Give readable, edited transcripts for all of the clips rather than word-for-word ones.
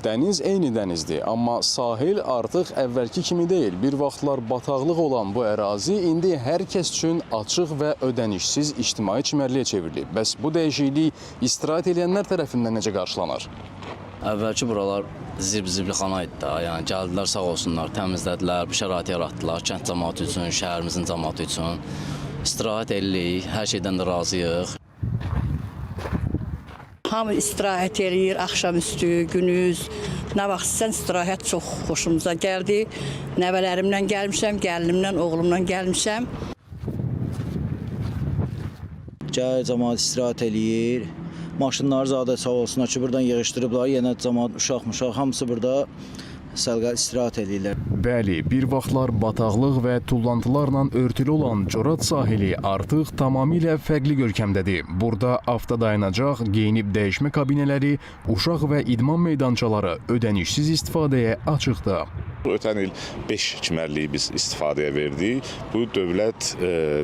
Dəniz eyni dənizdir, amma sahil artıq əvvəlki kimi deyil. Bir vaxtlar bataqlıq olan bu ərazi indi hər kəs üçün açıq və ödənişsiz ictimai çimərliyə çevrilib. Bəs bu dəyişiklik istirahət edənlər tərəfindən necə qarşılanır? Əvvəlki buralar zibilxana idi da. Yəni gəldilər sağ olsunlar, təmizlədilər, bu şəraiti yaratdılar kənd camaatı üçün, şəhərimizin camaatı üçün. İstirahət eləyirik, hər şeydən də razıyıq. Hamı istirahət eləyir axşamüstü, günüz. Nə vaxt istəsən istirahət çox xoşumuza gəldi. Nəvələrimlə gəlmişəm, gəlinimlə, oğlumla gəlmişəm. Gəlir camaat istirahət eləyir. Maşınları zadə sağ olsunlar ki, buradan yığışdırıblar. Yenə camaat uşaq muşaq hamısı burada səliqəli istirahət eləyirlər. Bəli, bir vaxtlar bataqlıq və tullantılarla örtülü olan Corat sahili artıq tamamilə fərqli görkəmdədir. Burada avtodayanacaq, geyinib dəyişmə kabinələri, uşaq və idman meydançaları ödənişsiz istifadəyə açıqdır. Ötən il 5 çimərliyi biz istifadəyə verdik. Bu dövlət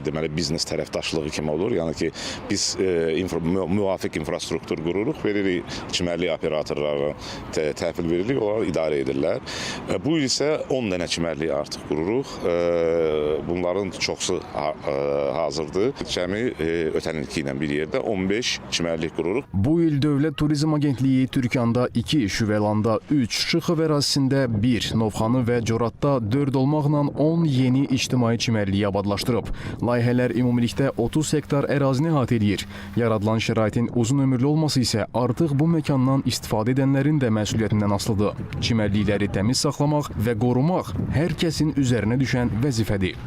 deməli biznes tərəfdaşlığı kimi olur. Yəni ki, biz müvafiq infrastruktur qururuq, veririk çimərlik operatorlarına təhvil veririk, onlar idarə edirlər. Bu il isə 10 dənə çimərlik artıq qururuq. Bunların çoxsu hazırdır. Cəmi ötən ilki ilə bir yerdə 15 çimərlik qururuq. Bu il Dövlət Turizm Agentliyi Türkanda 2, Şüvəlanda 3, Şıxov ərazisində 1, Novxanı və Coratda 4 olmaqla 10 yeni ictimai çimərliyi abadlaşdırıb. Layihələr ümumilikdə 30 hektar ərazini əhatə eləyir. Yaradılan şəraitin uzun ömürlü olması isə artıq bu məkandan istifadə edənlərin də məsuliyyətindən asılıdır. Çimərlikləri təmiz saxlamaq və qorumaq hər kəsin üzərinə düşən vəzifədir.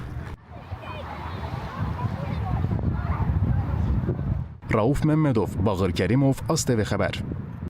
Rauf Məmmədov, Bağır Kərimov, ASTV xəbər.